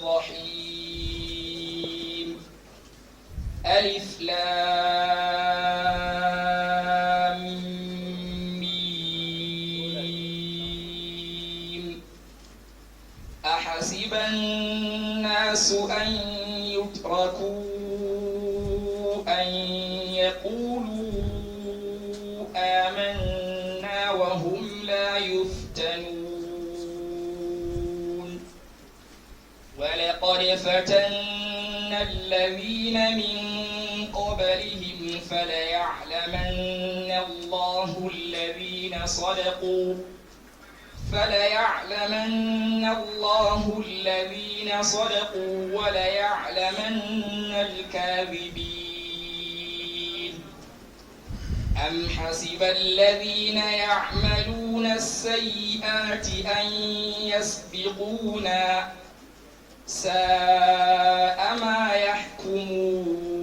الرحيم. ألف لام ميم. أحسب الناس أن يتركوا أن يقولوا آمنا وهم لا يفتنون. ولقد فتنا الذين من قبلهم فليعلمن الله الذين صدقوا وليعلمن الكاذبين. أم حسب الذين يعملون السيئات أن يسبقونا ساء ما يحكمون.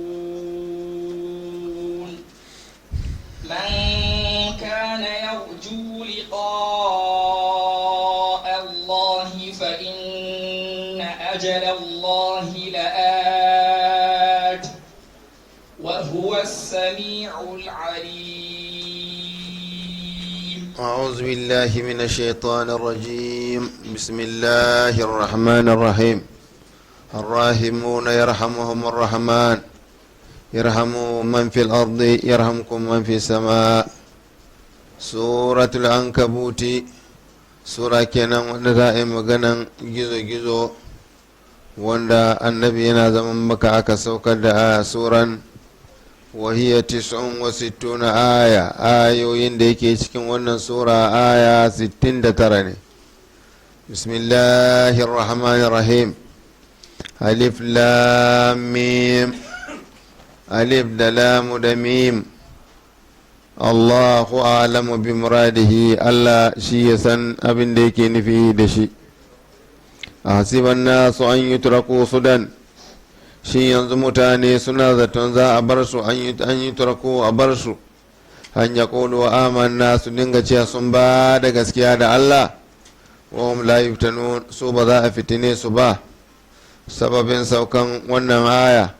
من كان يرجو لقاء الله فإن أجل الله لآت وهو السميع العليم. أعوذ بالله من الشيطان الرجيم. بسم الله الرحمن الرحيم. الراحمون يرحمهم الرحمن، ارحموا من في الأرض يرحمكم من في السماء. سورة العنكبوت sura kenan wanda za a yi maganan gizo-gizo, wanda annabi yana zaman Maka aka saukar da a suran. وهي 69 آية. Ayoyin da yake cikin wannan sura aya 69 ne. بسم الله الرحمن الرحيم. ألف لام ميم. Alif da lamu da mim. الله أعلم بمراده. Allah shi ya san abin da yake nufi da shi. أحسب الناس أن يتركوا سدى. Shi yanzu mutane suna zaton za a bar su, أن يتركوا, a bar su, أن يقولوا آمنا, su dinga cewa sun ba da gaskiya da Allah, وهم لا يفتنون, su ba za a fitine su ba. Sababin saukan wannan aya,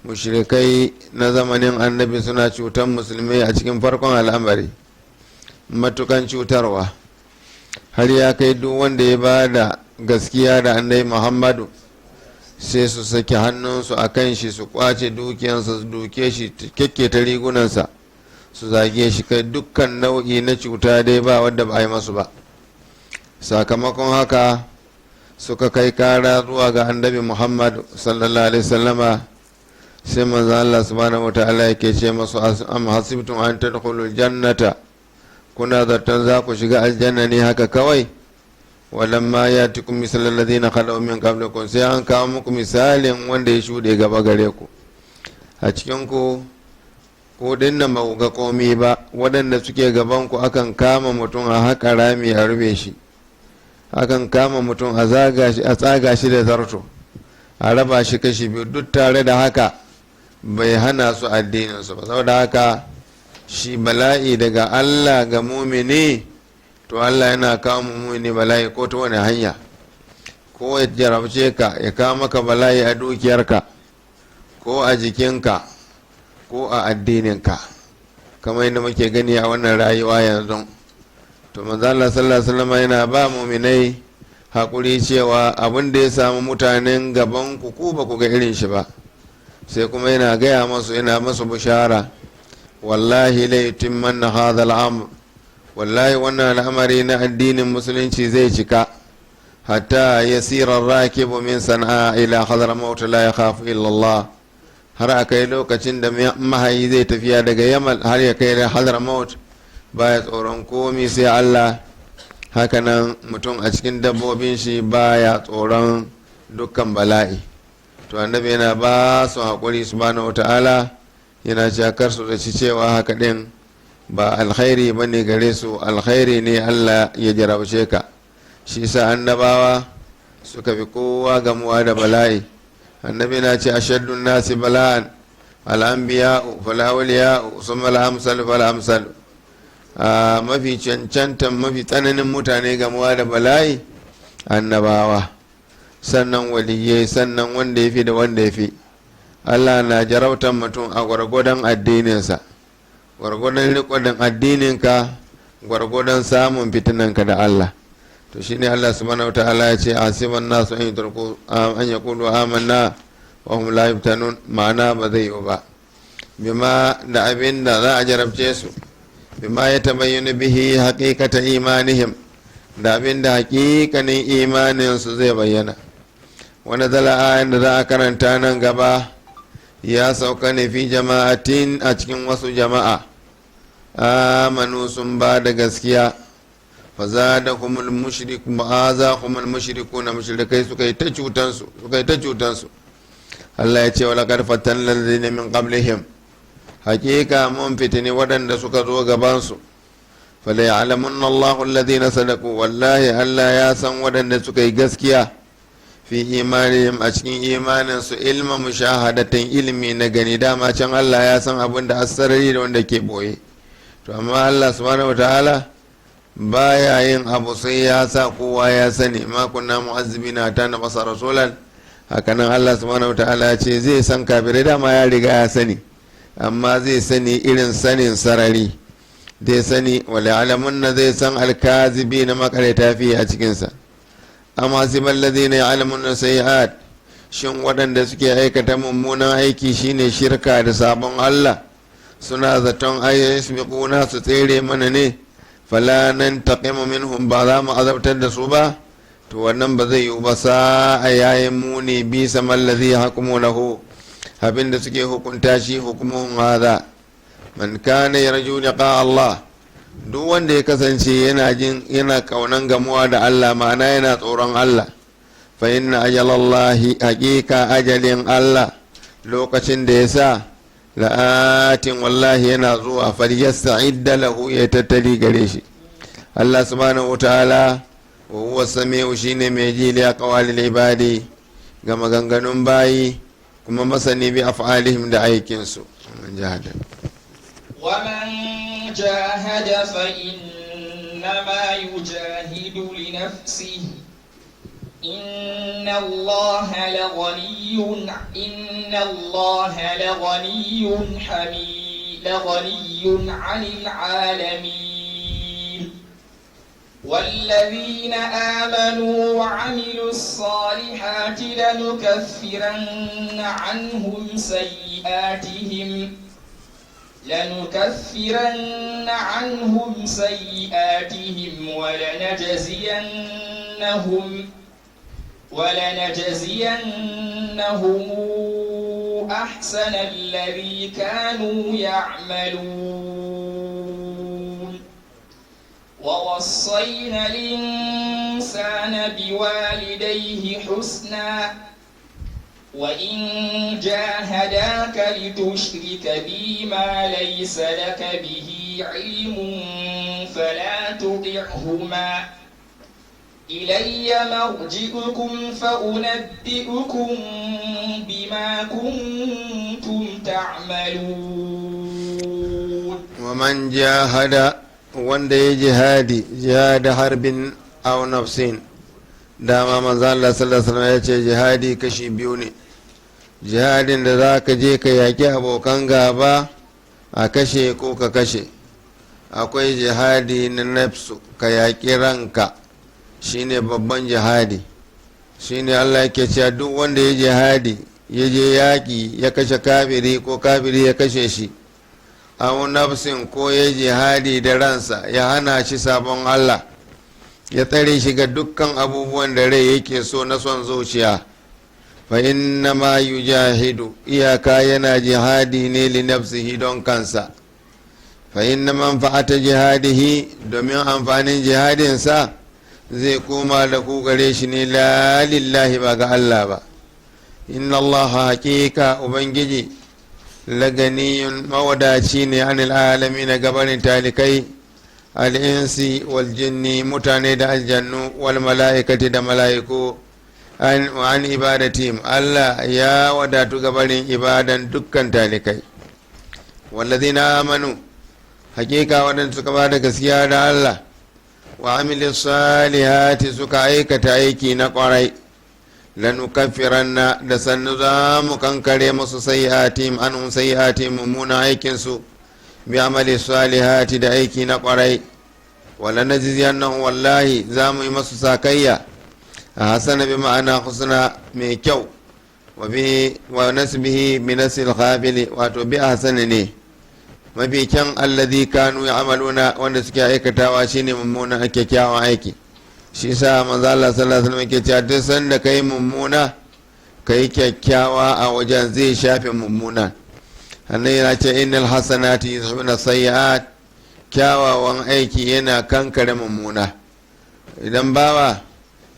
mushrikai na zamanin annabi suna cutan musulmai a cikin farkon al'amari matukan cutarwa, har ya kai duk wanda ya ba da gaskiya da annabi Muhammadu sai su saki hannunsu a kan shi, su kwace dukiyansa, su duke shi, ta rigunansa, su zage shi, kai dukkan nau'i na cuta dai ba wadda ba a yi masu ba. Sakamakon haka suka kai kara zuwa ga annabi Muhammad صلى الله عليه وسلم. Sai manzo Allah سبحانه وتعالى yake ce masu: أم حسبتم أن تدخلوا الجنة. Kuna zaton za ku shiga aljanna ne haka kawai? ولما يأتكم مثل الذين خلوا من قبلكم. Sai an kawo muku misalin wanda ya shuɗe gaba gare ku. A cikin ku ko dinnan ba ku ga komi ba. Waɗanda suke gaban ku, akan kama mutum a haƙa rami a rufe shi, akan kama mutum a tsaga shi da zarto, a raba shi kashi biyu. Duk tare da haka bai hana su addininsu ba. Saboda haka shi bala'i daga Allah ga mumini, to Allah yana kawo mumini bala'i ko ta wani hanya, ko ya jarabce ka ya kawo maka bala'i a dukiyarka ko a jikinka ko a addininka, kamar yadda muke gani a wannan rayuwa yanzu. To manzo Allah صلى الله عليه وسلم yana ba muminai hakuri cewa abin da ya samu mutanen gaban ku, ku ba ku ga irin shi ba. Sai kuma yana gaya masu, yana masu bishara: والله ليتمن هذا الأمر. Wallahi wannan al'amari na addinin musulunci zai cika. حتى يسير الراكب من صنعاء إلى حضرموت لا يخاف إلا الله. Har a kai lokacin da mahayi zai tafiya daga Yamal har ya kai da Hadramaut, baya tsoron komi sai Allah. Hakanan mutum a cikin dabbobin shi baya tsoron dukkan bala'i. To annabi yana ba su haƙuri سبحانه وتعالى, yana cewa kar su da cewa haka ɗin ba alkhairi ba ne gare su, alkhairi ne Allah ya jarabce ka. Shi sa annabawa suka fi kowa gamuwa da bala'i. Annabi na ce: أشد الناس بلاء الأنبياء فالأولياء ثم الأمثل فالأمثل. Mafi cancantan, mafi tsananin mutane gamuwa da bala'i, annabawa. Sannan waliyai, sannan wanda ya fi da wanda ya fi. Allah na jarabtar mutum a gwargwadon addininsa, gwargwadon riƙon addininka, gwargwadon samun fitinanka da Allah. To shine Allah subhanahu wataala ya ce: "Asiban nasu an yutarku an yaqulu amanna wa hum la yuftanun." Ma'ana ba zai yi ba. Bima, da abin da za a jarabce su, bima ya tabayyana bihi haqiqata imanihim, da abin da haƙiƙanin imanin su zai bayyana. Wani zala ayan da za a karanta nan gaba ya sauka ne fi jama'atin, a cikin wasu jama'a, amanu, sun ba da gaskiya, fazadahumul mushrik ma'azahumul mushrikuna, mushrikai suka yi ta cutansu, suka yi ta cutansu. Allah ya ce: "Wala qad fatanna alladhina min qablihim." Hakika mun fitini waɗanda suka zo gaban su. "Fala ya'lamunna Allahu alladhina sadaqu." Wallahi Allah ya san waɗanda suka yi gaskiya, fi imanihim, a cikin imanin su, ilma mushahadatin, ilmi na gani. Dama can Allah ya san abin da asarari da wanda ke boye. To amma Allah subhanahu wataala baya yin abu sai ya sa kowa ya sani. "Ma kunna mu'azzibina hatta nab'asa rasulan." Hakanan Allah subhanahu wataala ya ce zai san kafirai. Dama ya riga ya sani, amma zai sani irin sanin sarari. Zai sani wala alamunna, zai san alkazibi na makareta, fiye a cikinsa. "Amma siban ladina ya'lamuna sayi'at." Shin waɗanda suke aikata mummunan aiki, shine shirka da sabon Allah, suna zaton ayyasbiquna, su tsere mana ne? "Fala nantaqimu minhum", ba za mu azabtar da su ba. To wannan ba zai yiwu ba. Sa'a, yayin muni, bisa mallazi yahkumunahu, abin da suke hukunta shi, hukumuhum hadha. "Man kana yarju liqa Allah", duk wanda ya kasance yana jin yana kaunan gamuwa da Allah, ma'ana yana tsoron Allah, "fa inna ajalallahi", haqiqa ajalin Allah, lokacin da ya sa, "la'atin", wallahi yana zuwa. "Falyasta'idda lahu", ya tattali gare shi. Allah subhanahu wa ta'ala, "wa huwa sami'u", shine mai ji, li aqwalil ibadi, ga maganganun bayi, kuma masani, bi af'alihim, da aikinsu. Man jahada ومن جاهد فإنما يجاهد لنفسه، إن الله لغني حميد، لغني عن العالمين. والذين آمنوا وعملوا الصالحات لنكفرن عنهم سيئاتهم ولنجزينهم أحسن الذي كانوا يعملون. ووصينا الإنسان بوالديه حسنا، وإن جاهداك لتشرك بي ما ليس لك به علم فلا تطعهما، إلي مرجعكم فأنبئكم بما كنتم تعملون. ومن جاهد، wanda ya jihadi, jihada harbin aw nafsin. Dama manzo Allah sallallahu alaihi wasallam ya ce jihadi kashi biyu ne: jihadin da za ka je ka yaƙi abokan gaba, a kashe ko ka kashe; akwai jihadi na nafsu, ka yaƙi ranka, shine babban jihadi. Shine Allah yake cewa duk wanda ya jihadi, ya je yaƙi, ya kashe kafiri ko kafiri ya kashe shi, aw nafsin, ko ya jihadi da ransa, ya hana shi sabon Allah, ya tsare shi ga dukkan abubuwan da rai yake so na son zuciya, fa inna ma yujahidu, iyaka yana jihadi ne, li nafsihi, don kansa. Fa inna manfa'ata jihadihi, domin amfanin jihadinsa zai koma da ku gare shi ne, la lillahi, ba ga Allah ba. Inna Allah, haƙiƙa Ubangiji, laganiyun, mawadaci ne, anil alamin, gabanin talikai, al'insi wal jinni, mutane da aljannu, wal mala'ikati, da mala'iku, an ibadatihim. Allah ya wadatu gabarin ibadan dukkan talikai. Wallazina amanu, hakika waɗanda suka ba da gaskiya da Allah, wa amilu salihati, suka aikata aiki na ƙwarai. Lanukaffiranna, da sannu za mu kankare musu, sayyi'atihim anhum sayyi'atihim, mummunan aikinsu, bi amali salihati, da aiki na kwarai. Wala najziyannahum, wallahi za mu yi masu sakayya, a hasana bi ma'ana husna, mai kyau, wa bi wa nasbihi bi nasil khabili, wato bi ahsani ne mafi kyan, alladhi kanu ya'maluna, wanda suke aikatawa, shine mummunan kyakkyawan aiki. Shi sa manzo Allah sallallahu alaihi wasallam ke cewa duk sanda kai mummuna, kai kyakkyawa a wajen, zai shafe mummuna. Annabi yana ce innal hasanati yuzhibuna sayyi'at, kyawawan aiki yana kankare mummuna. Idan bawa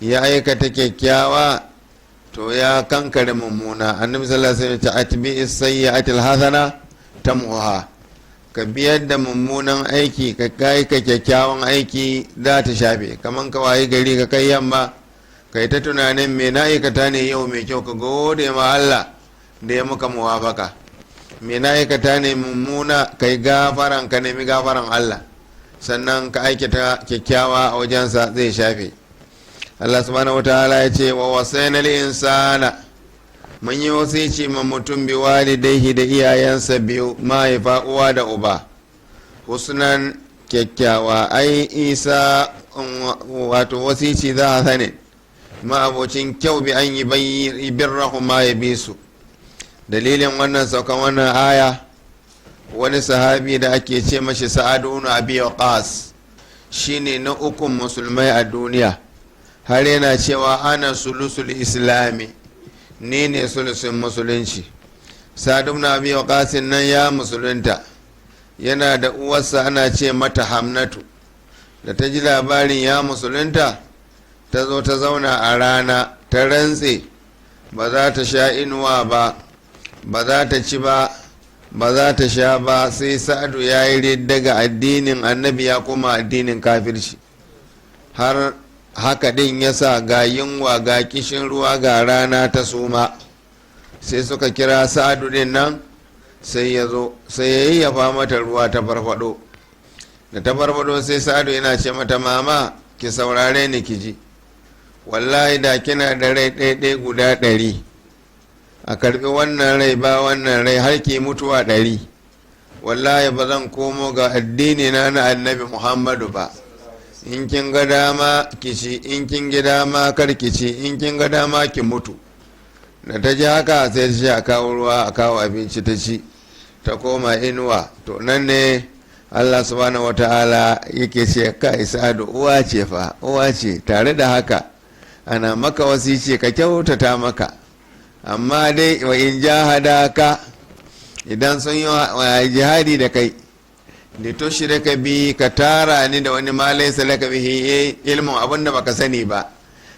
ya aikata kyakkyawa, to ya kankare mummuna. Annabi sallallahu alaihi wasallam ya ce atbi sayyi'atil hasana tamhuha, ka biyar da mummunan aiki, ka kai ka kyakkyawan aiki, za ta shafe. Kamar ka wayi gari ka kai yamma, ka yi ta tunanin me na aikata ne yau mai kyau, ka gode ma Allah da ya muka muwafaka. Me na aikata ne mummuna? Ka yi gafaran, ka nemi gafaran Allah, sannan ka aikata kyakkyawa a wajensa, zai shafe. Allah subhanahu wataala ya ce wa wasainal insana, mun yi wasici ma mutum, bi walidaihi, da iyayensa biyu, mahaifa, uwa da uba, husnan, kyakkyawa. Ai isa wato wasici za a sani ma'abocin kyau, bi an yi birrahu ma ya bi su. Dalilin wannan saukan wannan aya, wani sahabi da ake ce mashi Sa'adu ibn Abi Waqas, shine na ukun musulmai a duniya, har yana cewa ana sulusul islami, ni ne sulusun musulunci. Sa'ad ibn Abi Waqas nan ya musulunta, yana da uwarsa ana ce mata Hamnatu. Da ta ji labarin ya musulunta, ta zo ta zauna a rana, ta rantse ba za ta sha inuwa ba, ba za ta ci ba, ba za ta sha ba, sai Sa'adu ya yi daga addinin Annabi ya koma addinin kafirci. Har haka din ya sa ga yunwa, ga kishin ruwa, ga rana, ta suma. Sai suka kira Sa'adu din nan, sai ya zo, sai ya yayyafa mata ruwa, ta farfado. Da ta farfado, sai Sa'adu yana ce mata, "Mama, ki saurare ni ki ji, wallahi da kina da rai ɗaiɗai guda 100, a karbi wannan rai ba wannan rai har ki mutuwa 100, wallahi ba zan komo ga addini na na Annabi Muhammadu ba. In kin ga dama ki ci, in kin ga dama kar ki ci, in kin ga dama ki mutu." Da ta ji haka, sai ta ce a kawo ruwa, a kawo abinci, ta ci, ta koma inuwa. To nan ne Allah subhanahu wata'ala yake ce ka Sa'adu, uwa ce fa, uwa ce, tare da haka ana maka wasici ka kyautata maka. Amma dai wa in jahadaka, idan sun yi jihadi da kai, litushrika bi, ka tara ni da wani, ma laysa laka bihi ilmun, abinda baka sani ba,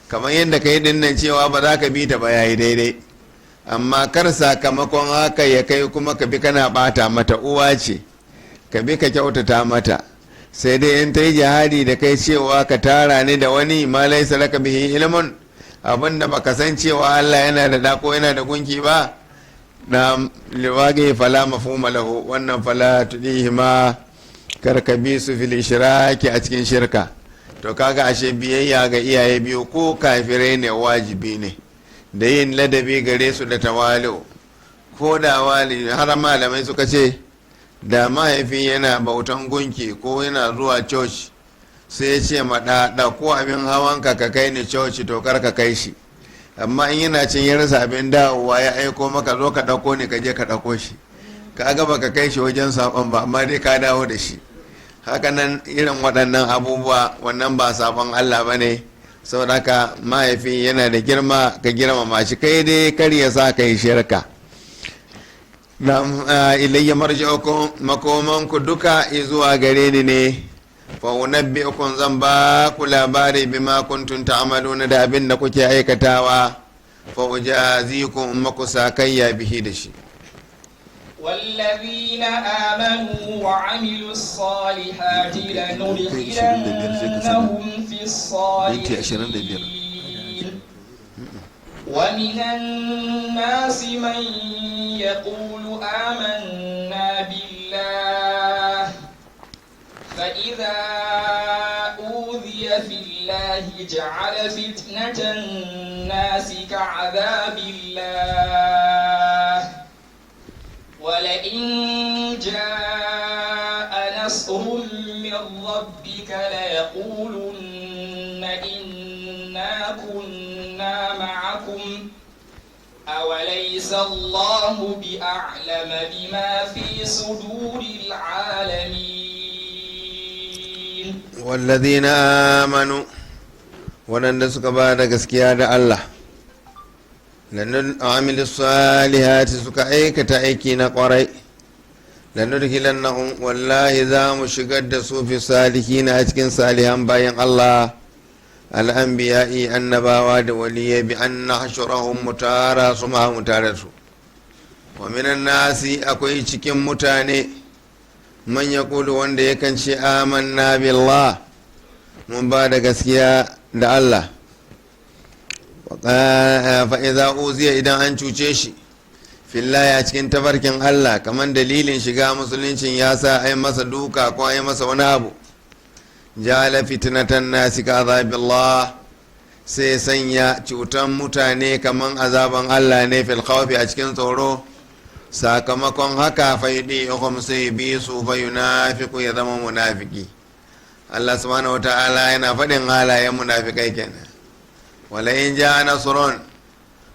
kamar yadda kai dinnan cewa ba za ka bi ta ba, yayi daidai. Amma kar sakamakon haka ya kai kuma ka bi kana bata mata, uwa ce, ka bi ka kyautata mata. Sai dai in ta yi jihadi da kai cewa ka tara ni da wani, ma laysa laka bihi ilmun, abinda baka san cewa Allah yana da dako, yana da gunki ba, na liwage, fala mafhuma lahu. Wannan fala tudihima, kar ka bi su, fil ishraki, a cikin shirka. To kaga ashe biyayya ga iyaye biyu, ko kafirai ne, wajibi ne, da yin ladabi gare su da tawali'u. Ko da wali, har malamai suka ce da mahaifi yana bautan gunki ko yana zuwa coci, sai ya ce ma ɗa, ko abin hawanka ka kai ni coci, to kar ka kai shi. Amma in yana cin ya rasa abin dawowa, ya aiko maka, "Zo ka ɗauko ni," ka je ka ɗauko shi. Ka ga baka kai shi wajen saɓon ba, amma dai ka dawo da shi. Hakanan irin waɗannan abubuwa, wannan ba sabon Allah ba ne. Saboda haka mahaifi yana da girma, ka girmama shi, kai dai kar ya sa ka yi shirka. Na ilayya marji'ukum, makomanku duka zuwa gare ni ne, fa unabbi'ukum, zan ba ku labari, bima kuntum ta'maluna, da abin da kuke aikatawa, fa ujazikum, maku sakayya, bihi, da shi. والذين آمنوا وعملوا الصالحات لندخلنهم في الصالحين. ومن الناس من يقول آمنا بالله، فإذا أوذي في الله الله جعل فتنة الناس كعذاب الله ولئن جاء نصر من ربك ليقولن إنا كنا معكم أوليس الله بأعلم بما في صدور العالمين. والذين آمنوا waɗanda suka ba da gaskiya da Allah lannan amilu salihati suka aikata aiki na ƙwarai lanudkhilannahum wallahi za mu shigar da su fi salihina a cikin salihan bayan Allah al'anbiya'i annabawa da waliyai bi an nahshurahum mutara su ma mutare su. Wa minan nasi akwai cikin mutane man yaqulu wanda yakan ce amanna billah mun ba da gaskiya da Allah. Fa idza uziya idan an cuce shi fillahi a cikin tafarkin Allah kamar dalilin shiga musuluncin ya sa ai masa duka ko ai masa wani abu, jala fitnatan nasi ka azabillah sai sanya cutan mutane kamar azaban Allah ne fil khawfi a cikin tsoro. Sakamakon haka fa yudi'uhum sai bi su fa yunafiqu ya zama munafiki. Allah subhanahu wa ta'ala yana faɗin halayen munafikai kenan. Wala in ja nasrun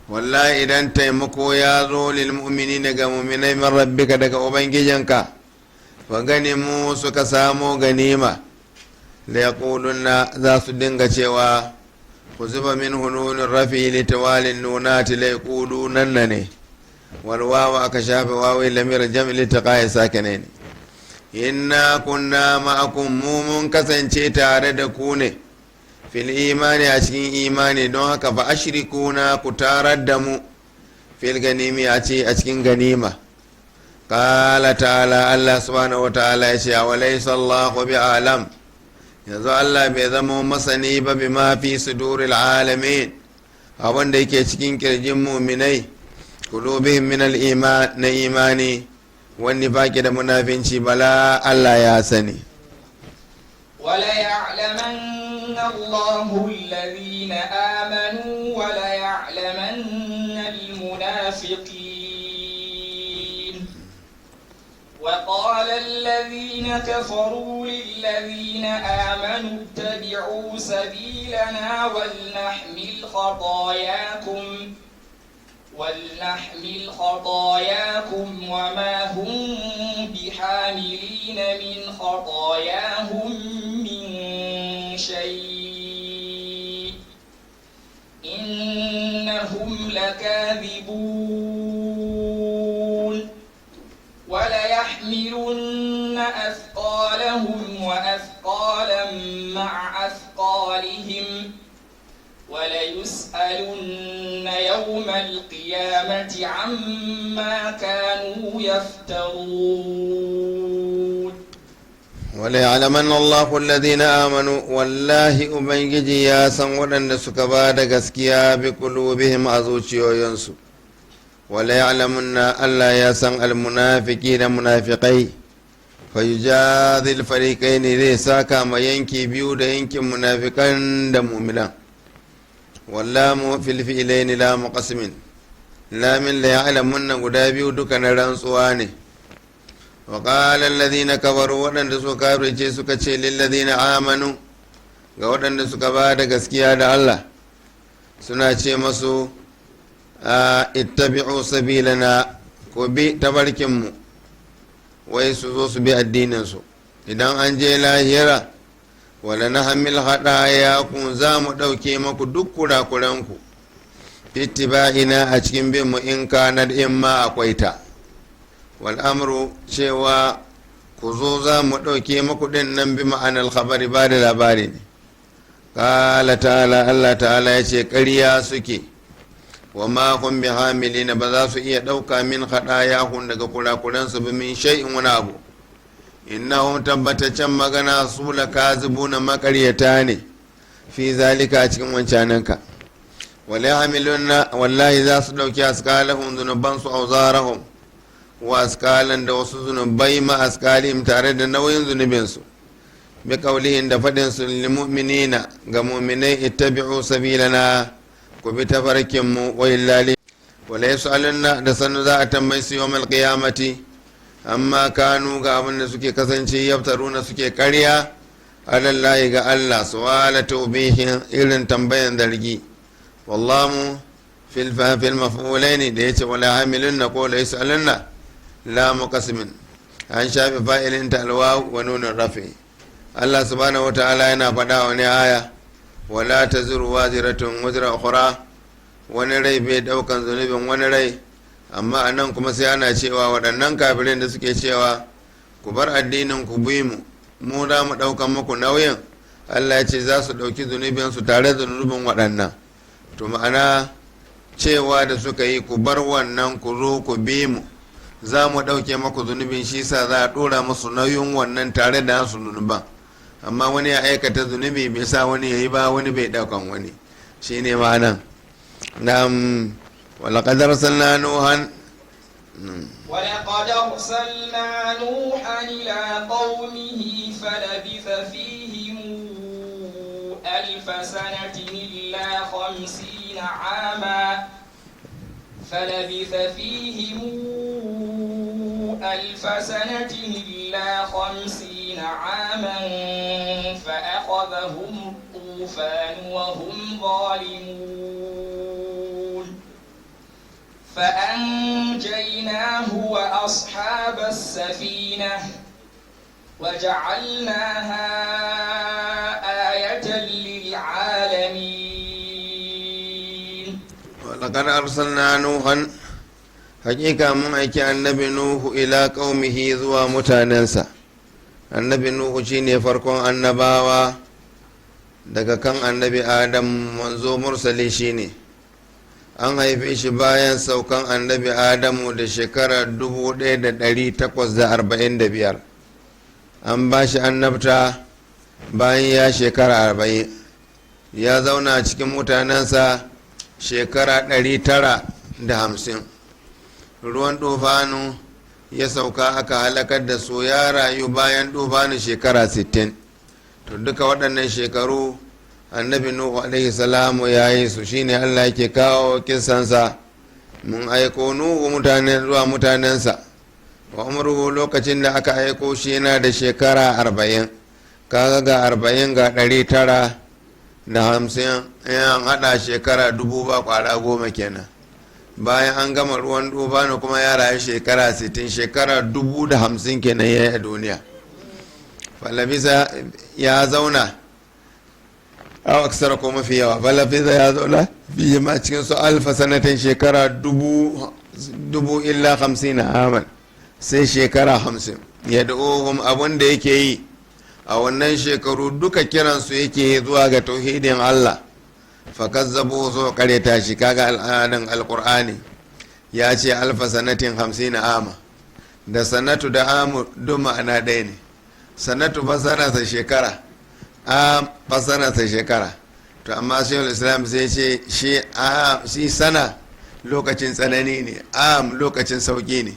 wallahi idan taimako ya zo lil mu'minina ga mu'minai min rabbika daga ubangijinka fa ganimu suka samo ganima la yaquluna za su dinga cewa kuzuba min hununin rafi li tawalin nunati la yaqulunanna ne wal wawa aka shafe wawi lamir jam'i li taqai sakinain inna kunna ma'akum mu mun kasance tare da ku ne fil imani a cikin imani don haka fa ashrikuna ku tarar da mu fil ganimi a ce a cikin ganima. Qala ta'ala Allah subhanahu wata'ala ya ce wa laysa Allahu bi alam yanzu Allah bai zama masani ba bima fi suduril alamin abin da yake cikin kirjin muminai qulubihim min al iman na imani wani baki da munafinci bala Allah ya sani. وليعلمن الله الذين آمنوا وليعلمن المنافقين. وقال الذين كفروا للذين آمنوا اتبعوا سبيلنا ولنحمل خطاياكم وما هم بحاملين من خطاياهم من شيء إنهم لكاذبون. وليحملن أثقالهم وأثقالا مع أثقالهم وليسألن يوم القيامة عما كانوا يفترون. وليعلمن الله الذين آمنوا والله Ubangiji ya san waɗanda suka ba da gaskiya bi qulubihim a zuciyoyinsu. Wala ya'lamunna Allah ya san almunafiki da munafiqai fa yujadil fariqaini zai saka ma yanki biyu da yankin munafikan da mu'minan. Wallamu fil fi'laini lamu qasmin lamin la ya'lamunna guda biyu duka na rantsuwa ne. وقال الذين كفروا waɗanda suka kafirce suka ce lillazina amanu ga waɗanda suka ba da gaskiya da Allah suna ce masu ittabi'u sabilana ku bi tabarkinmu wai su zo su bi addininsu idan an je lahira wala na hamil haɗaya ku za mu ɗauke maku duk kurakuranku ittiba'ina a cikin bin mu in kanar in ma akwai ta. Wal'amru cewa ku zo za mu ɗauke maku ɗin nan bi ma'anar khabari ba da labari ne. Ƙala ta'ala Allah ta'ala ya ce ƙarya suke wa ma hum bi hamilina ba za su iya ɗauka min hun daga kurakuransu bi min shay'in wani abu innahum tabbataccen magana su la kazibuna maƙaryata ne fi zalika a cikin wancananka. Wala yahmiluna wallahi za su ɗauki askalahum zunubansu auzarahum wa askalan da wasu zunubai ma askalim tare da nauyin zunubinsu. Bi qawlihim, da faɗin su, lil mu'minina, ga mu'minai, ittabi'u sabilana, ku bi tafarkin mu, wa illali wala yas'alunna, da sanu za a tambayi su, yawmal qiyamati, amma kanu, ga abin da suke kasance, yaftaruna, suke karya, alallahi, ga Allah, su'ala tawbihin, irin tambayan zargi. Wallahu fil maf'ulaini, da yace wala hamilunna ko la yas'alunna, la muqasimin, an shafi fa'ilin ta alwaw wa nunun rafi. Allah subhanahu wata'ala yana faɗa wani aya, wala taziru waziratun wazra ukhra, wani rai bai daukan zunubin wani rai. Amma a nan kuma sai ana cewa waɗannan kafirin da suke cewa ku bar addinin ku bi mu, mu za mu ɗaukan muku nauyin, Allah ya ce za su ɗauki zunubinsu tare da zunubin waɗannan. To ma'ana cewa da suka yi ku bar wannan ku zo ku bi mu, za mu ɗauke maku zunubin, shi sa za a ɗora musu nauyin wannan tare da nasu zunuban. Amma wani ya aikata zunubi bai sa wani ya yi ba, wani bai ɗaukan wani, shi ne ma'anan. Na'am, ولقد أرسلنا نوحا. ولقد أرسلنا نوحا إلى قومه فلبث فيهم ألف سنة إلا 50 عاما فلبث فيهم ألف سنة إلا 50 عاما فأخذهم الطوفان وهم ظالمون فأنجيناه وأصحاب السفينة وجعلناها آية للعالمين. ولقد أرسلنا نوحا، hakika mun aiki annabi Nuhu, ila qaumihi, zuwa mutanensa. Annabi Nuhu shine farkon annabawa daga kan annabi Adam, manzo mursali shine. An haife shi bayan saukan annabi Adamu da shekara 1845. An ba shi annabta bayan ya shekara 40. Ya zauna cikin mutanensa shekara 950. Ruwan tufanu ya sauka, aka halakar da su. Ya rayu bayan tufanu shekara 60. To duka waɗannan shekaru annabi Nuhu alaihi salamu ya yi su. Shine Allah yake kawo kisansa, mun aiko Nuhu mutane zuwa mutanensa. Wa umruhu, lokacin da aka aiko shi yana da shekara 40. Kaga ga 40 ga 950, yan hada shekara 1000 ba kwara goma kenan. Bayan an gama ruwan ne kuma ya rayu shekara 60, shekara 1050 kenan ya yi a duniya. Falabisa, ya zauna, aw aksara, ko mafi yawa. Falabisa, ya zauna, fiye ma cikin su, alfa sanatin, shekara 1000, illa 50 aman, sai shekara 50. Ya da'uhum, abin da yake yi a wannan shekaru duka kiransu yake zuwa ga tauhidin Allah. Fakazzabu, so kareta shi. Kaga al'adan alqur'ani ya ce alfa sanatin 50 ama. Da sanatu da amu duk ma'ana ɗaya ne. Sanatu fasararsa shekara, am fasararsa shekara. To amma shehul Islam sai ce shi shi sana lokacin tsanani ne, am lokacin sauki ne.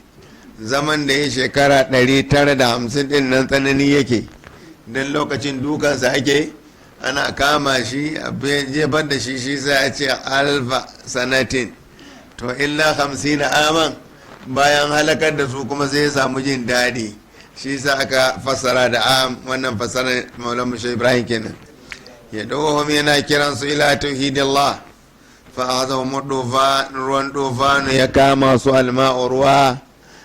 Zaman da ya shekara 950 din nan tsanani yake, don lokacin dukansa ake, ana kama shi a jefar da shi. Shi sai a ce alfa sanatin. To illa 50 aman, bayan halakar da su kuma sai ya samu jin daɗi, shi sa aka fassara da am. Wannan fassarar Maulan Mushe Ibrahim kenan. Ya dohom, yana kiransu, ila tauhidillah. Fa azahum dufa, ruwan dufanu ya kama su, alma'u, ruwa,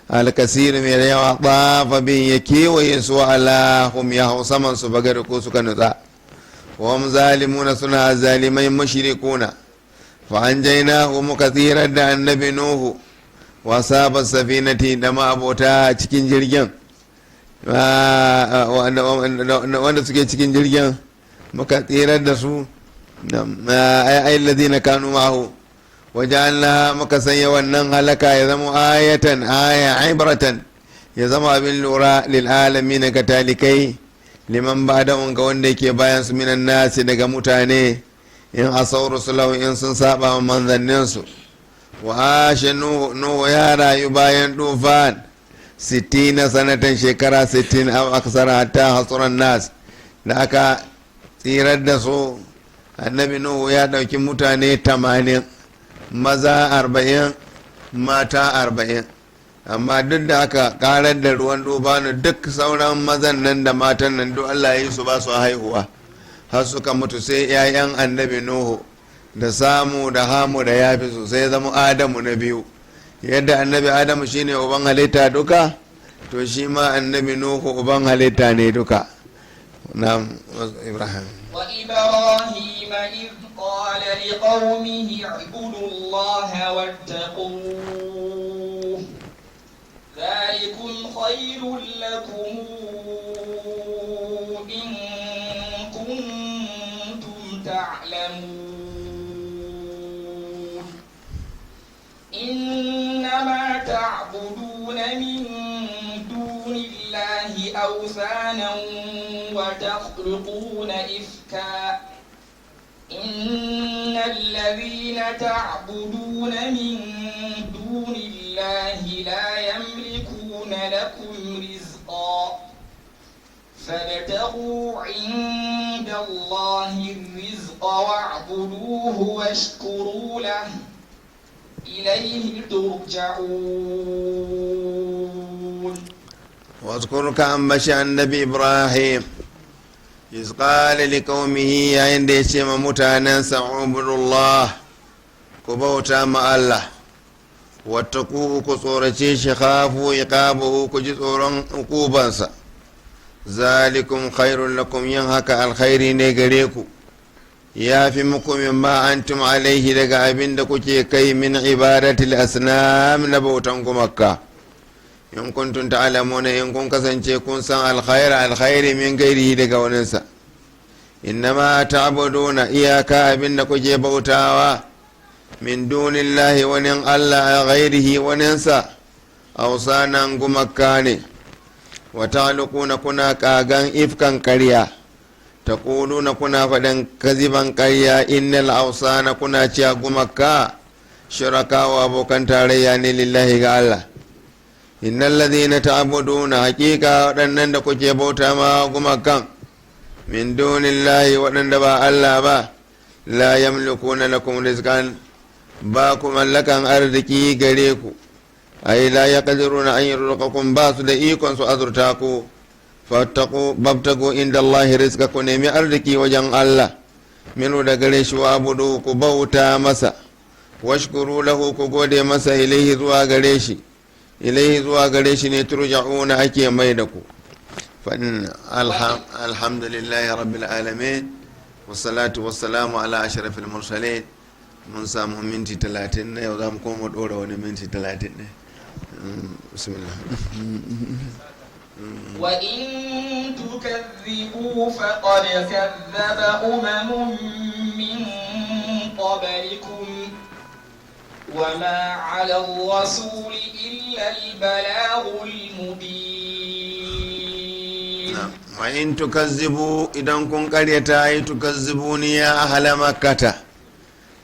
alkasir, mai yawa, tafa bin, ya kewaye su, alahum, ya hau saman su, bagar ko suka nutsa. Wahum zalimuna, suna zalimai, mushrikuna. Fa anjaynahu, muka tsirar da annabi Nuhu, wa saba safinati, da ma'abota cikin jirgin, wanda suke cikin jirgin muka tsirar da su, ai alladhina kanu ma'ahu. Waje'alna, muka sanya wannan halaka ya zama ayatan, aya, ibratan, ya zama abin lura, lil alamin, ga talikai, liman ba'da, ga wanda yake bayan su, minan nasi, daga mutane, in asaw rusulahu, in sun saba wa manzannin su. Wa ashe Nuhu, ya rayu bayan tufan 60 sanatan, shekara 60, aw aksara, hatta hasuran nas. Da aka tsirar da su, annabi Nuhu ya ɗauki mutane 80, maza 40, mata 40. Amma duk da aka karar da ruwan dubanu, duk sauran mazan nan da matan nan duk Allah ya yi su ba su haihuwa har suka mutu, sai 'ya'yan annabi Nuhu da Samu da Hamu da Yafi su, sai zama Adamu na biyu. Yadda annabi Adamu shine uban halitta duka, to shi ma annabi Nuhu uban halitta ne duka. Na Ibrahim. وإبراهيم إذ قال لقومه اعبدوا الله واتقوه ذلكم خير لكم إن كنتم تعلمون. إنما تعبدون من دون الله أوثانا وتخلقون إفكا. إن الذين تعبدون من دون الله لا يملكون لكم رزقا فابتغوا عند الله الرزق واعبدوه واشكروا له، إليه ترجعون. واذكر ka ambaci annabi Ibrahim، إذ قال لقومه، yayin da ya ce ma mutanensa: اعبدوا الله، ku bauta ma Allah، واتقوه، ku tsorace shi، خافوا عقابه، ku ji tsoron hukubansa، ذلكم خير لكم، yin haka alkhairi ne gare ku, ya fi muku، مما أنتم عليه، daga abin da kuke kai، من عبادة الأصنام، na bautan gumaka، إن كنتم تعلمون، in kun kasance kun san الخير alkhairi، من غيره، daga waninsa. إنما تعبدون، iyaka abin da kuke bautawa، من دون الله، wani Allah، غيره، waninsa، أوثانا، gumaka ne، وتخلقون، kuna kagan، إفكا، karya، تقولون، kuna faɗin، كذبا، karya، إن الأوثان، kuna cewa gumaka، شركاء، abokan tarayya ne، لله، ga Allah. إن الذين تعبدون، hakika waɗannan da kuke bauta ma gumakan، من دون الله، waɗanda ba Allah ba، لا يملكون لكم رزقا، ba ku mallakan arziki gare ku، أي لا يقدرون أن يرزقوكم، ba su da ikon su azurta ku. فابتغوا عند الله الرزق، ku nemi arziki wajen Allah، منه، da gare shi، واعبدوه، ku bauta masa، واشكروا له، ku gode masa، إليه، zuwa gare shi، إليه، zuwa gare shi ne، ترجعون، ake mai da ku. الحمد لله رب العالمين، والصلاة والسلام على أشرف المرسلين. Mun samu minti 30 na yau, za mu koma ɗora wani minti 30 ne. Bismillah. وإن تكذبوا فقد كذب أمم من قبلكم وما على الرسول إلا البلاغ المبين. وإن تكذبوا، idan kun karyata yi، تكذبوني يا أهل مكة.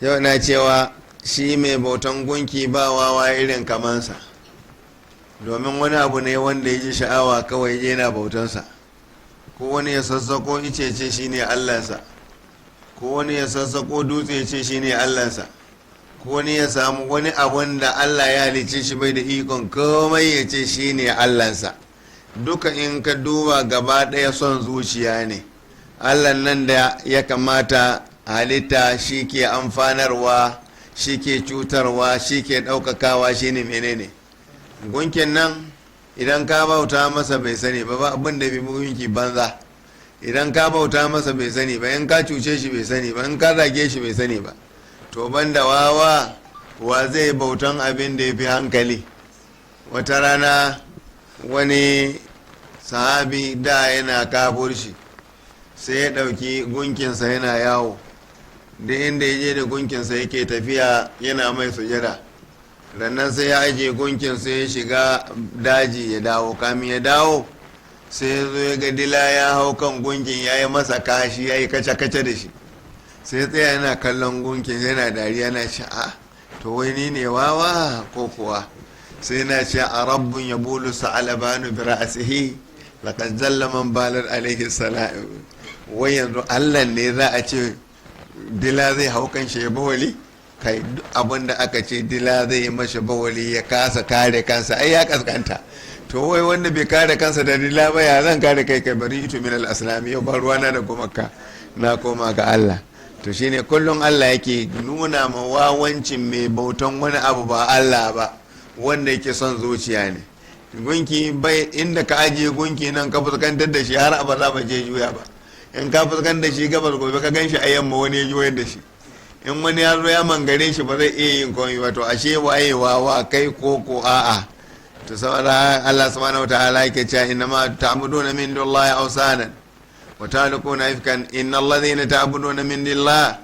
Yau na cewa shi mai bautan gunki ba wawa irin kamansa, domin wani abu ne wanda ya ji sha'awa kawai yana bautansa. Ko wani ya sassako ice ce shine allansa, ko wani ya sassako dutse ce shine allansa, ko wani ya samu wani abun da Allah ya halicce shi bai da ikon komai ya ce shine allansa. Duka in ka duba gaba ɗaya son zuciya ne. Allah nan da ya kamata halitta, shi ke amfanarwa, shi ke cutarwa, shi ke ɗaukakawa, shi ne menene gunkin nan? Idan ka bauta masa bai sani ba, ba abin da bi gunki banza. Idan ka bauta masa bai sani ba, in ka cuce shi bai sani ba, in ka zage shi bai sani ba. To banda wawa, wa zai bautan abin da ya fi hankali? Wata rana wani sahabi da yana kafurshi, sai ya ɗauki gunkinsa yana yawo. Da inda ya je da gunkinsa yake tafiya yana mai sujada. Rannan sai ya ajiye gunkin, sai ya shiga daji ya dawo. Kamin ya dawo, sai ya zo ya ga dila ya hau kan gunkin, ya yi masa kashi, ya yi kace-kace da shi. Sai ya tsaya yana kallon gunkin, yana dariya, na ce, "A to, wai ni ne wawa ko kuwa?" Sai na ce, أرب يبول الثعلبان برأسه؟ لقد ذل من بالت عليه السلام. Wai yanzu Allah ne za a ce dila zai hau kan shi ya bawali? Kai, duk abin da aka ce dila zai yi mashi bawali ya kasa kare kansa, ai ya kaskanta. To wai wanda bai kare kansa da dila ba, ya zan kare kai? Kai, bari ito min al-aslami, yau ba ruwana da gumaka, na koma ga Allah. To shine kullum Allah yake nuna ma wawancin mai bautan wani abu ba Allah ba, wanda yake son zuciya ne. Gunki bai inda ka ajiye gunki nan ka fuskantar da shi, har abada ba je juya ba. In ka fuskantar da shi gabas, gobe ka gan shi a yamma, wani ya juyar da shi. In wani ya zo ya mangare shi, ba zai iya yin komai ba. To ashe waye wawa, kai ko ko a'a? To saboda Allah subhanahu wataala yake cewa innama ta'buduna min dunillahi awsanan wa ta'alquna ifkan, innal ladhina ta'buduna min dunillahi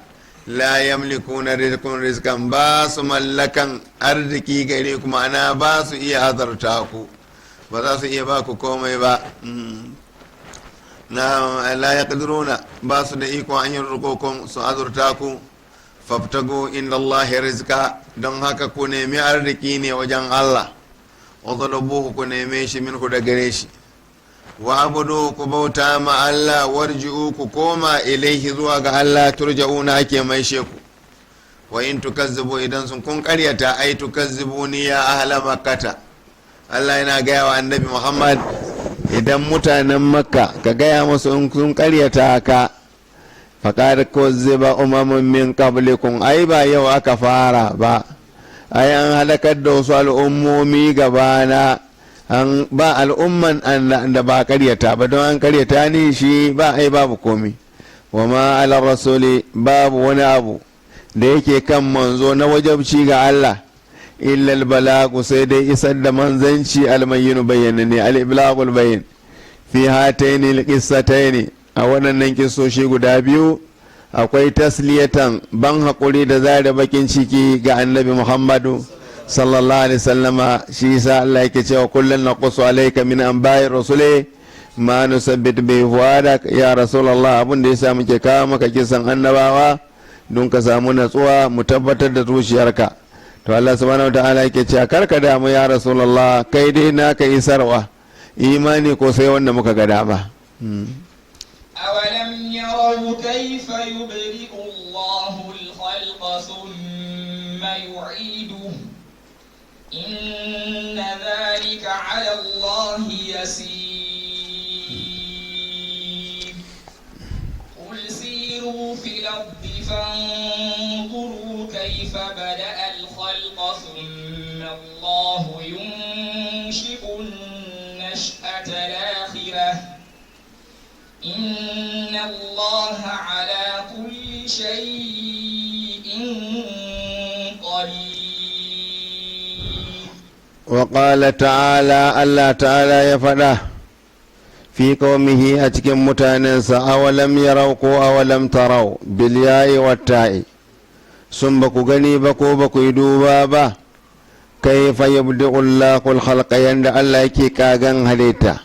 la yamlikuna rizqan rizqan, ba su mallakan arziki gare ku, ma'ana ba su iya azarta ku, ba za su iya ba ku komai ba. Na la yaqdiruna, ba su da iko an yarzuqukum, su azurta ku. Fabtagu inda Allah rizqa, don haka ku nemi arziki ne wajen Allah. Wa ku neme shi, minhu, da gare shi. Wa abudu, ku bauta ma Allah. Warji'u, ku koma, ilaihi, zuwa ga Allah, turja'una, ake maishe ku. Wa in tukazzibu, idan sun kun karyata, ai tukazzibuni ya ahla makkata. Allah yana gaya wa Annabi Muhammad, idan mutanen Makka, ka gaya musu in sun karyata ka, faqad kuzziba umamun min qablikum, ai ba yau aka fara ba, ai an halakar da wasu al'ummomi gabana. An ba al'umman da ba karyata ba. Don an karyata ni shi ba, ai babu komi. Wa ma ala rasuli, babu wani abu da yake kan manzo na wajabci ga Allah, illa balagu, sai dai isar da manzanci, almayyinu, bayyana ne, al-iblagul bayyin. Fi hataini alqissataini, a waɗannan kissoshi guda biyu akwai tasliyatan, ban haƙuri da zare bakin ciki ga Annabi Muhammadu sallallahu alaihi sallama. Shi yasa Allah yake cewa kullun naqussu alayka min anba'i rusuli ma nusabbit bi fuadak. Ya Rasulullah, abin da yasa muke kawo maka kisan annabawa don ka samu natsuwa, mu tabbatar da zuciyarka. To Allah subhanahu wataala yake cewa karka damu ya Rasulullah, kai dai naka isarwa, imani ko sai wanda muka ga dama. أولم يروا كيف يبدئ الله الخلق ثم يعيده إن ذلك على الله يسير. قل سيروا في الأرض فانظروا كيف بدأ الخلق ثم الله ينشئ النشأة الآخرة إن الله على كل شيء قدير. وقال تعالى، الله تعالى يفدا في قومه، أتكم متاننسا، أولم يروا كو أولم تروا بالياء والتاء، sun ba ku gani ba ko ba ku yi duba ba، كيف يبدئ الله الخلق، yanda Allah yake kagan halitta.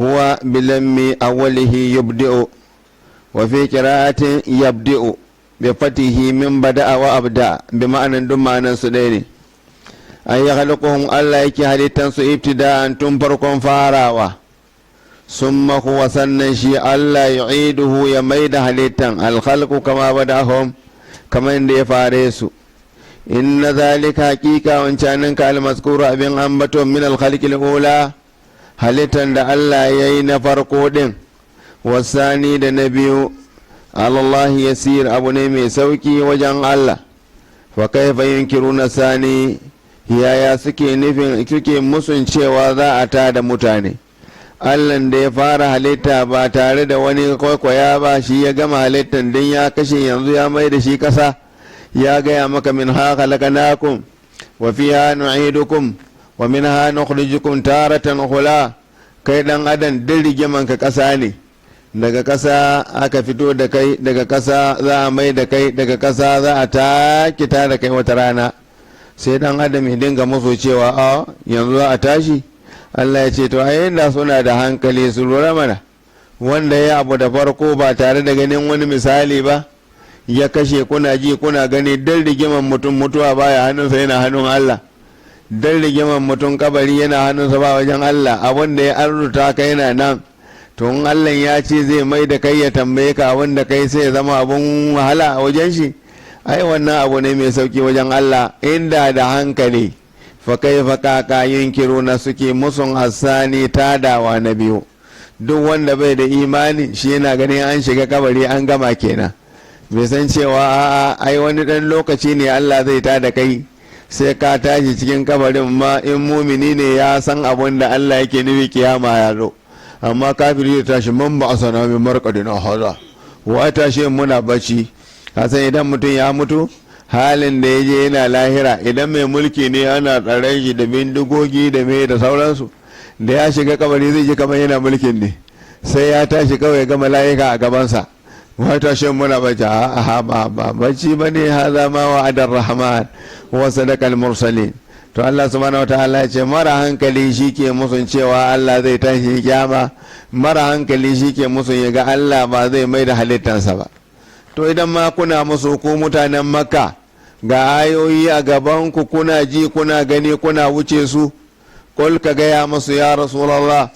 هو بضم أوله يبدئ، وفي قراءة يبدئ بفتحه من بدأ وأبدأ بمعنى، duk ma'anan su ɗaya ne. An yi halittuhun, Allah yake halittan su، ابتداء، tun farkon farawa، ثم هو، sannan shi Allah، يعيده، ya maida halittan، الخلق كما بدأهم، kamar inda ya fare su. إن ذلك، hakika wancanin ka، المذكور، abin ambaton، من الخلق الأولى، halittan da Allah ya yi na farko din، والثاني، da na biyu، على الله يسير، abu ne mai sauki wajen Allah. فكيف ينكرون الثاني، yaya suke nufin suke musun cewa za a tada mutane? Allahn da ya fara halitta ba tare da wani kwaikwaya ba, shi ya gama halittan din, ya kashe, yanzu ya mai da shi kasa. Ya gaya maka منها خلقناكم وفيها نعيدكم ومنها نخرجكم تارة أخرى. Kai dan adam, duk rigiman ka kasa ne. Daga kasa aka fito da kai, daga kasa za a mai da kai, daga kasa za a take ta da kai wata rana. Sai dan adam ya dinga musu cewa a yanzu za a tashi. Allah ya ce to ai inda suna da hankali su lura mana, wanda ya abu da farko ba tare da ganin wani misali ba, ya kashe, kuna ji kuna gani. Dan rigiman mutum, mutuwa baya hannunsa, yana hannun Allah. Dan rigiman mutum, kabari yana hannunsa, ba wajen Allah. Abin da ya arzuta ka yana nan. To To in Allah ya ce zai mai da kai ya tambaye ka abin da kai, sai ya zama abun wahala a wajen shi? Ai wannan abu ne mai sauki wajen Allah inda da hankali. Fa kaifa kaka yunkiruna, suke musun asani tadawa na biyu. Duk wanda bai da imani, shi yana ganin an shiga kabari an gama kenan. Bai san cewa a'a, ai wani dan lokaci ne Allah zai tada kai, sai ka tashi cikin kabarin ma. In mumini ne, ya san abun da Allah yake nufi, kiyama ya zo. Amma kafiri ya tashi, man ba asana min marqadina haza, wa tashi muna bacci. Ka san idan mutum ya mutu, halin da ya je yana lahira, idan mai mulki ne, ana tsaren shi da bindigogi da mai da sauransu. Da ya shiga kabari, zai ji kamar yana mulkin ne. Sai ya tashi kawai ga mala'ika a gabansa. Wa tashi muna bacci? A ba ba bacci bane. Haza ma wa'adar rahman wa sadaqal mursalin. To Allah subhanahu wataala ya ce mara hankali shi ke musun cewa Allah zai tashi kiyama, mara hankali shi ke musun ya ga Allah ba zai mai da halittansa ba. To idan ma kuna musu, ku mutanen Makka, ga ayoyi a gaban ku, kuna ji, kuna gani, kuna wuce su. Kul, ka gaya musu ya Rasulallah,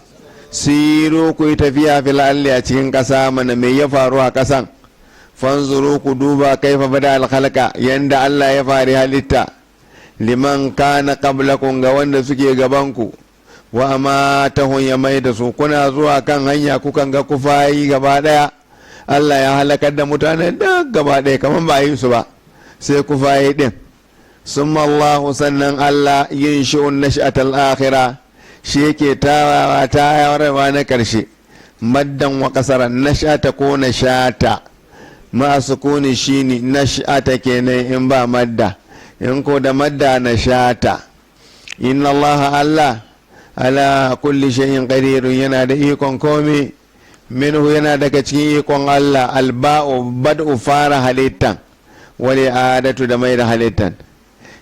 siru, ku yi tafiya, fil ardi, a cikin ƙasa mana, me ya faru a ƙasan? Fanzuru, ku duba, kaifa bada alkhalqa, yanda Allah ya fari halitta, liman kana qablakum, ga wanda suke gabanku, wa amatahun, ya mai da su. Kuna zuwa kan hanya, kukan ga kufayi gaba daya. Allah ya halakar da mutanen da gaba daya kamar ba a yi su ba, sai kufayi din. Summa Allahu, sannan Allah, yunshi'un nash'atal akhirah, shi yake tawawa tayarwa na karshe, maddan wa kasaran. Nash'ata ko nashata ma sukuni shine nash'ata kenan in ba madda, in ko da madda nashata. Inna Allah, Allah, ala kulli shay'in qadirun, yana da ikon komai. Minhu, yana daga cikin ikon Allah, alba'u bad'u, fara halittan, wal i'adatu, da mai da halittan.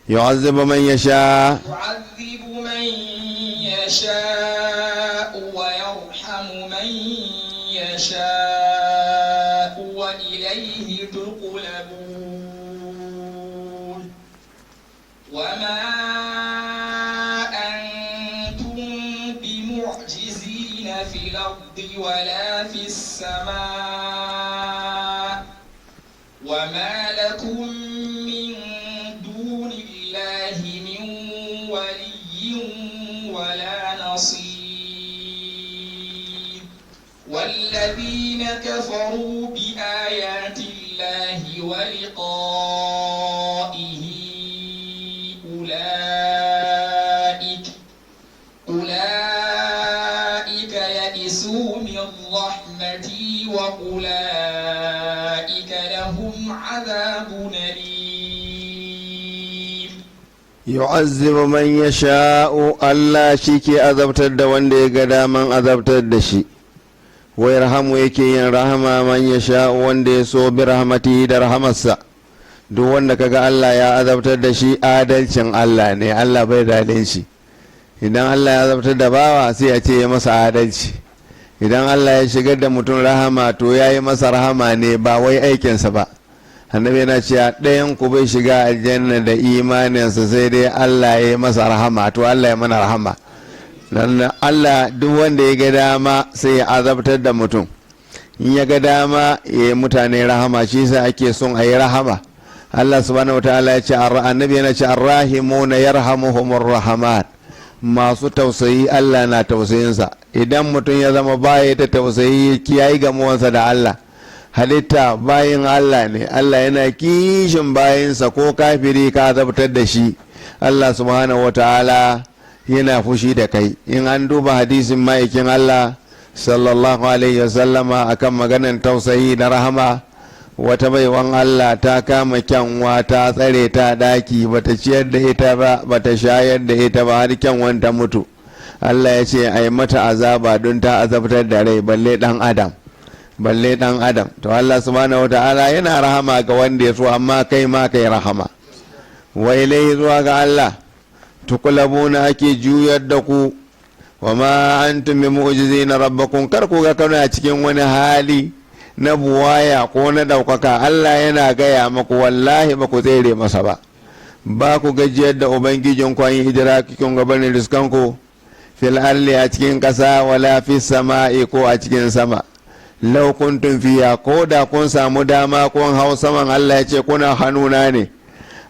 Yu'azzibu man yasha. يعذب من يشاء ويرحم من يشاء وإليه تقلبون. وما أنتم بمعجزين في الأرض ولا في السماء وما لكم من دون الله من ولي ولا نصير. والذين كفروا بآيات الله ولقائه أولئك يئسوا من رحمتي وأولئك لهم عذاب أليم. Yu'azzibu man yasha'u, Allah shi ke azabtar da wanda ya ga daman azabtar da shi. Wa yarhamu, yake yin rahama, man yasha'u, wanda ya so, bi rahmatihi, da rahamarsa. Duk wanda kaga Allah ya azabtar da shi, adalcin Allah ne. Allah bai zalunci. Idan Allah ya azabtar da bawa, sai ya ce ya masa adalci. Idan Allah ya shigar da mutum rahama, to ya yi masa rahama ne, ba wai aikinsa ba. Annabi yana cewa ɗayan ku bai shiga aljanna da imaninsa, sai dai Allah ya yi masa rahama. To Allah ya mana rahama. Dan Allah duk wanda ya ga dama sai ya azabtar da mutum, in ya ga dama ya yi mutane rahama. Shi sa ake son a yi rahama. Allah subhanahu wataala ya ce, annabi yana ce, arrahimuna yarhamuhumur rahman, masu tausayi Allah na tausayinsa. Idan mutum ya zama baya ta tausayi, kiyayi gamuwansa da Allah. Halitta bayin Allah ne, Allah yana kishin bayinsa. Ko kafiri ka azabtar da shi, Allah subhanahu wataala yana fushi da kai. In an duba hadisin ma'aikin Allah sallallahu alaihi wasallama akan maganan tausayi da rahama, wata baiwan Allah ta kama kyanwa ta tsare ta daki, bata ciyar da ita ba, bata shayar da ita ba, har kyanwan ta mutu. Allah ya ce a yi mata azaba don ta azabtar da rai, balle dan adam, balle dan adam. To Allah subhanahu wataala yana rahama ga wanda ya so, amma kai ma kai rahama. Wa ilaihi, zuwa ga Allah, tuqlabuna, ake juyar da ku. Wa ma antum bi mu'jizina rabbakum. Kar ku ga kana cikin wani hali na buwaya ko na ɗaukaka. Allah yana gaya maku, wallahi ba ku tsere masa ba, ba ku gajiyar da ubangijin ku an hijira cikin gabanin riskanku. Fil arli, a cikin ƙasa, wala fi sama'i, ko a cikin sama. Law kuntum fiya, ko da kun samu dama kun hau saman, Allah ya ce kuna hannuna ne.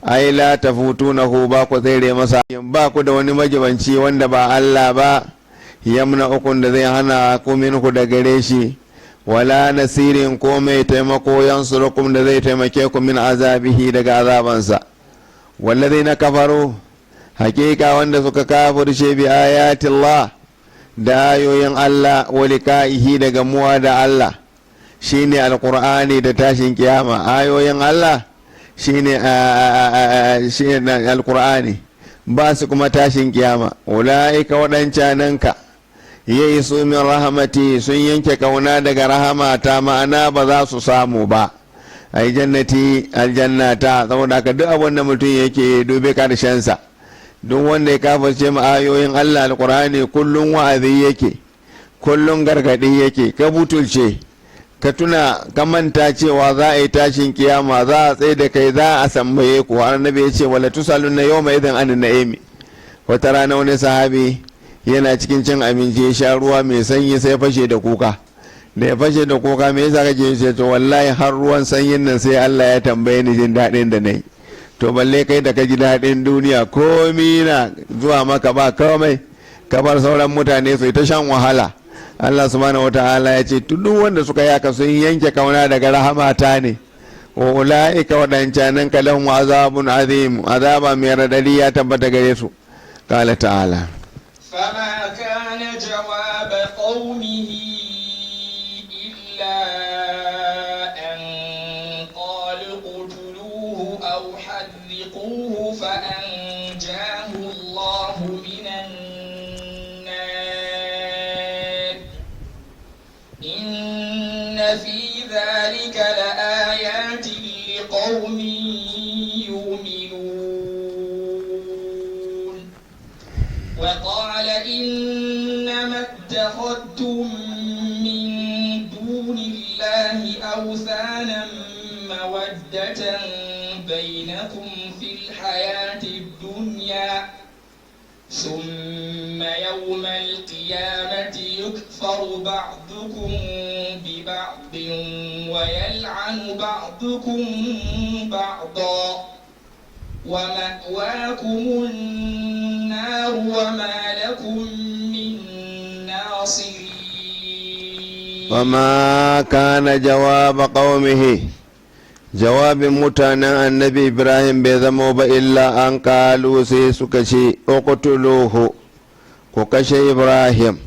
Ai la tafutunahu, ba ku tsere masa, ba ku da wani majibanci wanda ba Allah ba, yamna ukun, da zai hana ku, minhu, da gare shi, wala nasirin, ko mai taimako, yansurukum, da zai taimake ku, min azabihi, daga azabansa. Na kafaru, hakika wanda suka kafirce, bi ayatillah, da ayoyin Allah, wa liqa'ihi, da gamuwa da Allah, shine Alqur'ani da tashin kiyama. Ayoyin Allah shine Alqur'ani, ba su kuma tashin kiyama. Ula'ika, waɗancananka, ya'isu min rahmati, sun yanke kauna daga rahamata, ma'ana ba za su samu ba, ai jannati, aljannata. Saboda haka duk abin da mutum yake dubi karshensa. Duk wanda ya kafirce ma ayoyin Allah, Alkur'ani kullum wa'azi yake, kullum gargaɗi yake. Ka butulce, ka tuna, ka manta cewa za a yi tashin kiyama, za a tsaye da kai, za a sambaye ku. Har Annabi ya ce: wala tusalunna yawma idhin anin na'imi. Wata rana wani sahabi yana cikin cin abinci, ya sha ruwa mai sanyi, sai fashe da kuka. Da ya fashe da kuka, "Me yasa kake?" Ce, "To wallahi har ruwan sanyin nan sai Allah ya tambaye ni jin daɗin da nayi." To balle kai da ka ji daɗin duniya, komi na zuwa maka, ba komai, ka bar sauran mutane su ta shan wahala. Allah subhanahu wataala ya ce duk wanda suka yaka sun yanke kauna daga rahamata ne. Wa ula'ika, waɗancanan ka, lahum azabun azim, azaba mai radadi ya tabbata gare su. Qala ta'ala: فما كان جواب قومه إلا أن قالوا اقتلوه أو حرقوه فأنجاه الله من النار. إن في ذلك لآيات لقوم يؤمنون. وقال إنما اتخذتم من دون الله أوثانا مودة بينكم في الحياة الدنيا، ثم يوم القيامة يكفر بعضكم ببعض ويلعن بعضكم بعضا، ومأواكم النار وما لكم من ناصرين. وما كان جواب قومه، jawabin mutanen Annabi Ibrahim bai zamo ba, illa an kalu, sai suka ce, uqtuluhu, ku kashe Ibrahim,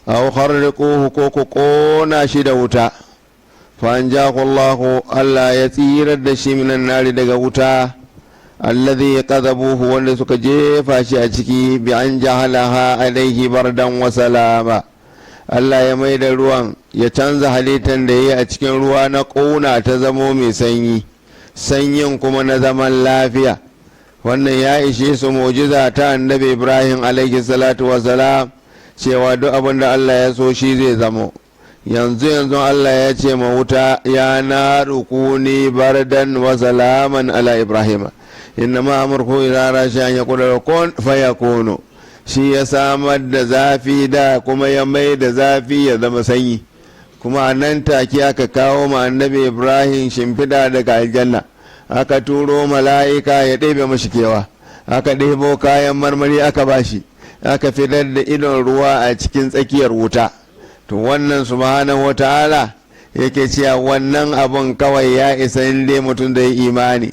aw harriquhu, ko ku kona shi da wuta. Fa anjahu Allah, Allah ya tsirar da shi, minan nari, daga wuta, alladhi qadhabuhu, wanda suka jefa shi a ciki, bi an ja'alaha alaihi bardan wa salama. Allah ya mai da ruwan, ya canza halittar da ya yi a cikin ruwa na ƙuna ta zamo mai sanyi, sanyin kuma na zaman lafiya. Wannan ya ishe su mu'jiza ta Annabi Ibrahim alaihi salatu wasalam, cewa duk abin da Allah ya so shi zai zamo. Yanzu yanzu Allah ya ce ma wuta: ya naru kuni bardan wa salaman ala Ibrahim. Innama amruhu idza arada an yaqula kun fayakunu. Shi ya samar da zafi da kuma ya mai da zafi ya zama sanyi. Kuma a nan take aka kawo ma Annabi Ibrahim shimfiɗa daga aljanna, aka turo mala'ika ya ɗebe mashi kewa, aka ɗebo kayan marmari aka bashi, aka fitar da idon ruwa a cikin tsakiyar wuta. To wannan subhanahu wata'ala yake cewa wannan abun kawai ya isa inda mutum da ya imani.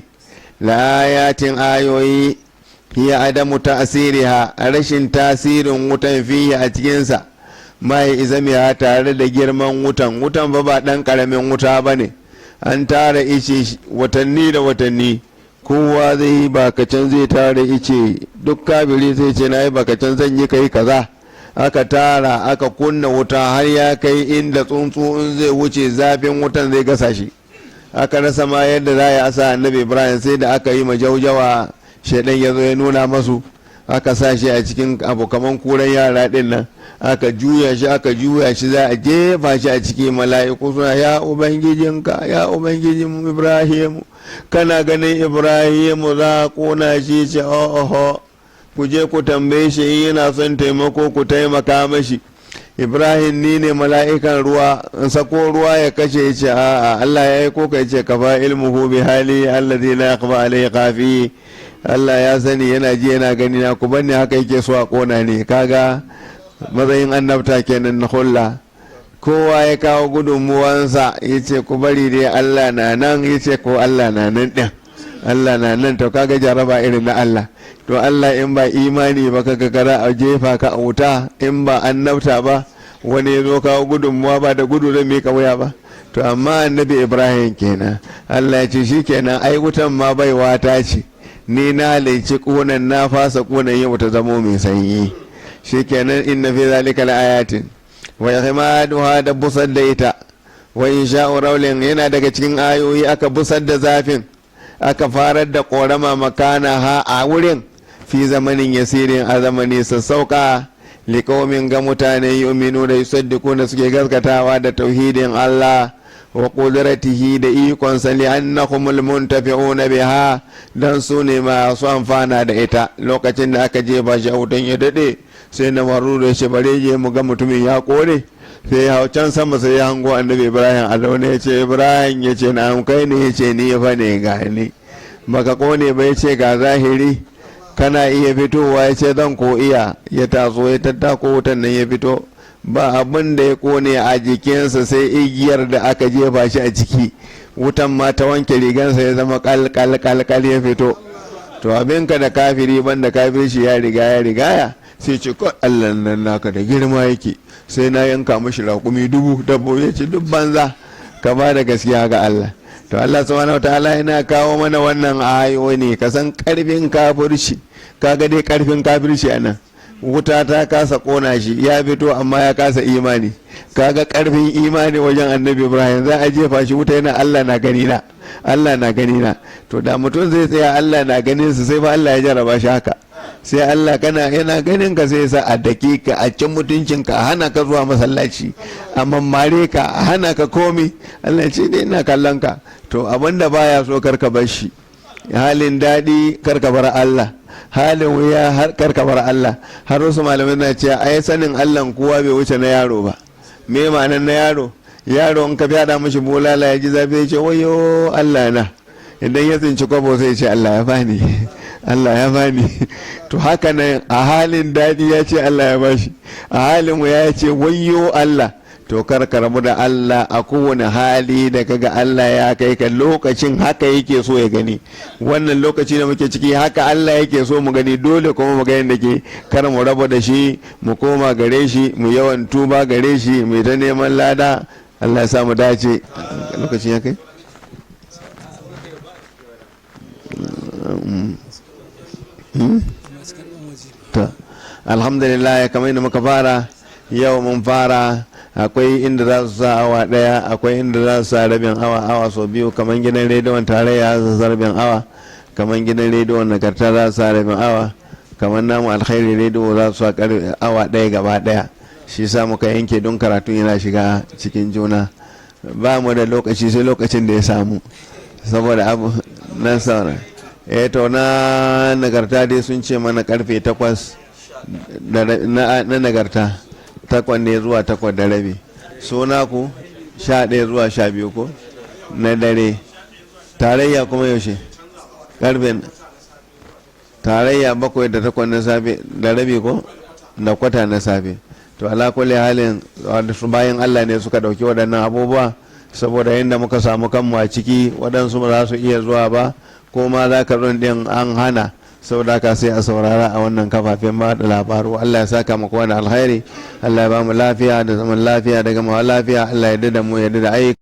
La ayatin, ayoyi, hiya adamu ta'siriha, rashin tasirin wutan, fiye a cikinsa, mai izamiya, tare da girman wutan. Wutan ba ba dan karamin wuta ba ne. An tara ice watanni da watanni, kowa zai yi bakacin zai tara ice, duk kabiri zai ce na yi bakacin zan yi kai kaza. Aka tara, aka kunna wuta har ya kai inda tsuntsu in zai wuce zafin wutan zai gasa shi. Aka rasa ma yadda za a yi asa Annabi Ibrahim, sai da aka yi majaujawa, shaidan ya zo ya nuna masu, aka sa shi a cikin abu kaman kuran yara din nan, aka juya shi, aka juya shi, za a jefa shi a ciki. Mala'iku suna: "Ya Ubangijinka, ya Ubangijin Ibrahim, kana ganin Ibrahim za a kona shi." Ce, "Oho." Ku je ku tambaye shi in yana son taimako, ku taimaka mashi. Ibrahim, ni ne mala'ikan ruwa, in sako ruwa ya kashe. Ya ce, a'a, Allah ya aiko ka. Ya ce, kafa ilmuhu bi hali allazi la yakhfa alayhi khafi. Allah ya sani, yana ji, yana gani na, ku banni haka yake so a kona ne. Kaga matsayin annabta kenan na hulla. Kowa ya kawo gudunmuwansa, ya ce ku bari dai, Allah na nan. Ya ce ko Allah na nan ɗin, Allah na nan. To kaga jaraba irin na Allah. To Allah, in ba imani ba kaga kara a jefa ka a wuta, in ba annabta ba, wani ya zo kawo gudunmuwa, ba da gudu zan miƙa wuya ba? To amma Annabi Ibrahim kenan. Allah ya ce shi kenan, ai wutan ma baiwa ta ce, ni na laici kunan, na fasa kunan, yau ta zamo mai sanyi. Shi kenan. Inna fi zalika laayatin wa ihmaduha, da busar da ita, wa insha'u raulin, yana daga cikin ayoyi. Aka busar da zafin, aka farar da korama makana ha a wurin, fi zamanin yasirin, a zamani sassauka, liqaumin, ga mutane, yu'minu da yusaddiquna, suke gaskatawa da tauhidin Allah, wa qudratihi, da ikonsa, li annahumul muntafi'una biha, dan su ne masu amfana da ita. Lokacin da aka jefa shi a wutan ya dade, sai na maru da shi, bare je mu ga mutumin ya kone. Sai ya hau can sama, sai ya hango Annabi Ibrahim a zaune. Ya ce, Ibrahim? Ya ce, na kai ne? Ya ce, ni fa ne, ga ni, baka kone ba. Ya ce, ga zahiri, kana iya fitowa? Ya ce, zan ko iya. Ya taso, ya tattako wutan nan, ya fito, ba abin da ya kone a jikinsa sai igiyar da aka jefa shi a ciki. Wutan ma ta wanke rigansa, ya zama kal kal kal kal, ya fito. To abinka da kafiri, banda kafirci ya riga ya rigaya, sai ce, ko Allah nan naka da girma yake, sai na yanka mashi raƙumi 1000, dabbobi. Ya ce, duk banza, ka ba da gaskiya ga Allah. To Allah subhanahu wataala yana kawo mana wannan ayoyi ne ka san karfin kafirci. Kaga dai karfin kafirci anan, wuta ta kasa kona shi, ya fito, amma ya kasa imani. Kaga karfin imani wajen Annabi Ibrahim, za a jefa shi wuta yana, Allah na gani na, Allah na gani na. To da mutum zai tsaya Allah na ganin su, sai fa Allah ya jarraba shi haka. Sai Allah kana yana ganin ka, sai sa a dake ka, a cin mutuncin ka, a hana ka zuwa masallaci, a mammare ka, a hana ka komi. Allah ce, dai ina kallon ka. To abinda baya so, kar ka bar shi. Halin daɗi, kar ka bar Allah. Halin wuya, har kar ka bar Allah. Har wasu malamai na cewa, ai sanin Allah kowa bai wuce na yaro ba. Me ma'anar na yaro? Yaro in ka fyada mishi bulala ya ji zafi, ya ce, wayo Allah na. Idan ya tsinci kwabo, sai ya ce, Allah ya bani, Allah ya bani. To haka nan, a halin daɗi ya ce Allah ya bashi, a halin wuya ya ce, wayo Allah. To kar ka rabu da Allah a kowane hali da kaga Allah ya kai ka. Lokacin haka yake so ya gani. Wannan lokaci da muke ciki, haka Allah yake so mu gani. Dole kuma mu ga yadda ke, kar mu raba da shi, mu koma gare shi, mu yawan tuba gare shi, mu ta neman lada. Allah ya sa mu dace. Lokacin ya kai. To alhamdulillah, kamar yadda muka fara yau, mun fara, akwai inda za su sa awa 1, akwai inda za su sa rabin awa, awa sau biyu. Kamar gidan rediyon Tarayya za su sa rabin awa, kamar gidan rediyon Nagarta za su sa rabin awa, kamar namu Alkhairi Rediyo za su sa awa 1 gaba daya. Shi sa muka yanke don karatun yana shiga cikin juna. Ba mu da lokaci sai lokacin da ya samu, saboda abu nan sauran. Eh, to na Nagarta dai sun ce mana karfe 8 na Nagarta, 8 ne zuwa 8:30. Suna ku 11 zuwa 12 ko na dare. Tarayya kuma yaushe? Karfe Tarayya 7 da 8 na safe da rabi ko da kwata na safe. To ala kulli halin, su bayan Allah ne suka dauki waɗannan abubuwa, saboda yadda muka samu kanmu a ciki, waɗansu ba za su iya zuwa ba, ko ma za ka ɗin an hana. Saboda haka sai a saurara a wannan kafafen ba da labaru. Allah ya saka muku wani alkhairi. Allah ya ba mu lafiya da zaman lafiya da gamawa lafiya. Allah ya da mu, ya da ayyuka.